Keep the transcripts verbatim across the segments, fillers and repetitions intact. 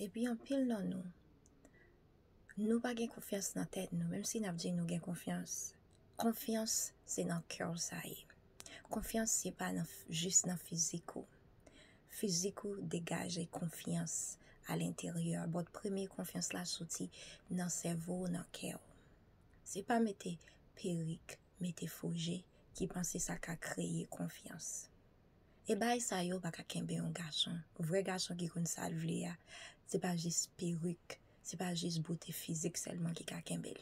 Epi anpil nan nou, nou pa gen konfyans nan tèt nou, menm si n ap di nou gen konfyans. Konfyans se nan kè w sa ye. Konfyans se pa nan, jis nan fizik ou. Fizik ou degaje konfyans alenteryè, but premye konfyans la soti nan sèvo w, nan kè w. Se pa mete perik, mete fo je ki panse sa ka kreye konfyans. E bagay sa yo pa ka kenbe yon gason. Vrè gason ki konn sa l vle a, se pa jis perik, se pa jis bote fizik sèlman ki ka kenbe l.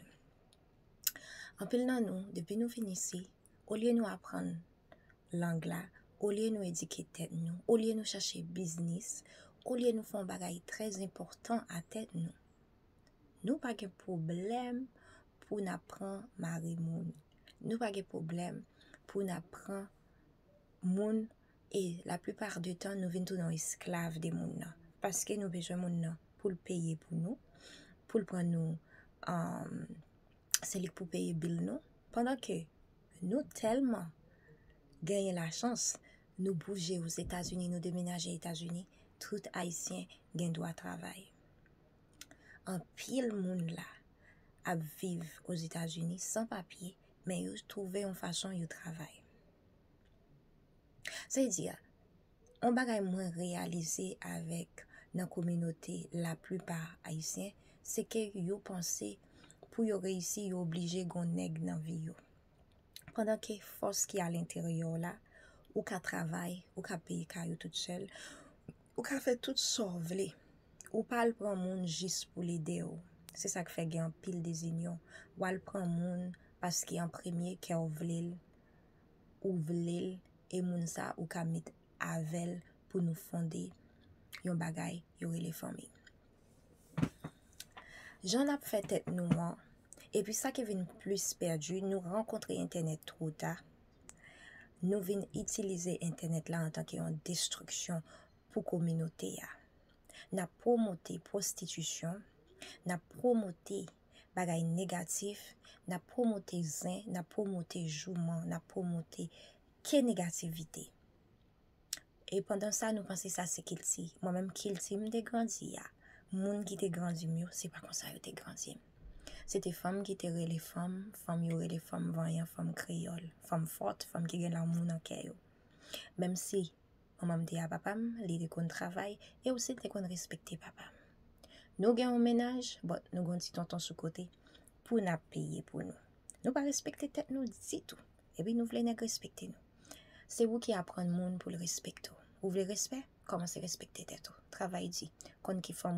Anpil nan nou, depi nou vin isi, olye nou aprann lang la, olye nou edike tèt nou, olye nou chache biznis, olye nou fè yon bagay trè enpòtan a tèt nou, nou pa gen pwoblèm pou n ap pran mari moun. Nou pa gen pwoblèm pou n ap pran moun, e laplipa de tan, nou vin tounen yon esklav de moun nan. Paske nou bezwen moun nan pou l peye pou nou, pou l pran nou, um, se li k pou peye bil nou. Pandan ke nou tèlman genyen lachans, nou bouje Ozetazini, nou demenaje Etazini, tout Ayisyen gen dwa travay. Anpil moun la ap viv Ozetazini san papye, men yo twouve yon fason yo travay. Sa vle di, yon bagay mwen reyalize avèk nan kominote laplipa ayisyen, se ke yo panse pou yo reyisi, yo oblije gon nèg nan vi yo. Pandan ke fòs ki alenteryè w la, ou ka travay, ou ka peye kay ou tout sèl, ou ka fè tout sa w vle. Ou pa al pran moun jis pou l ede w. Se sa k fè gen anpil dezinyon. W al pran moun paske an premye kè w vle l, ou vle l, e moun sa ou ka met avè l pou nou fonde yon bagay yo rele fanmi. Jan n ap fè tèt nou an, epi sa ki vin plis pèdi, nou rankontre entènèt twò ta. Nou vin itilize entènèt la antanke yon destriksyon pou kominote a. N ap pwomote pwostitisyon, n ap pwomote bagay negatif, n ap pwomote zen, n ap pwomote jouman, n ap pwomote ke negativite. E pandan sa, nou panse sa se kilti. Mwen menm, kilti m te grandi a, moun ki te grandi m yo, se pa konsa yo te grandi m. Se te fanm ki te rele fanm, fanm yo rele fanm vanyan, fanm kreyòl, fanm fòt, fanm ki gen lanmou nan kè yo. Menm si manman m te a papa m, li te konn travay, e osi li te konn respekte papa m. Nou gen yon mennaj, but nou gen yon ti tonton sou kote pou n ap peye pou nou. Nou pa respekte tèt nou ditou. Epi nou vle nèg respekte nou. Se ou ki aprann moun pou l respekte w. Ou vle respè? Kòmanse respekte tèt ou. Travay di. Konn ki fanm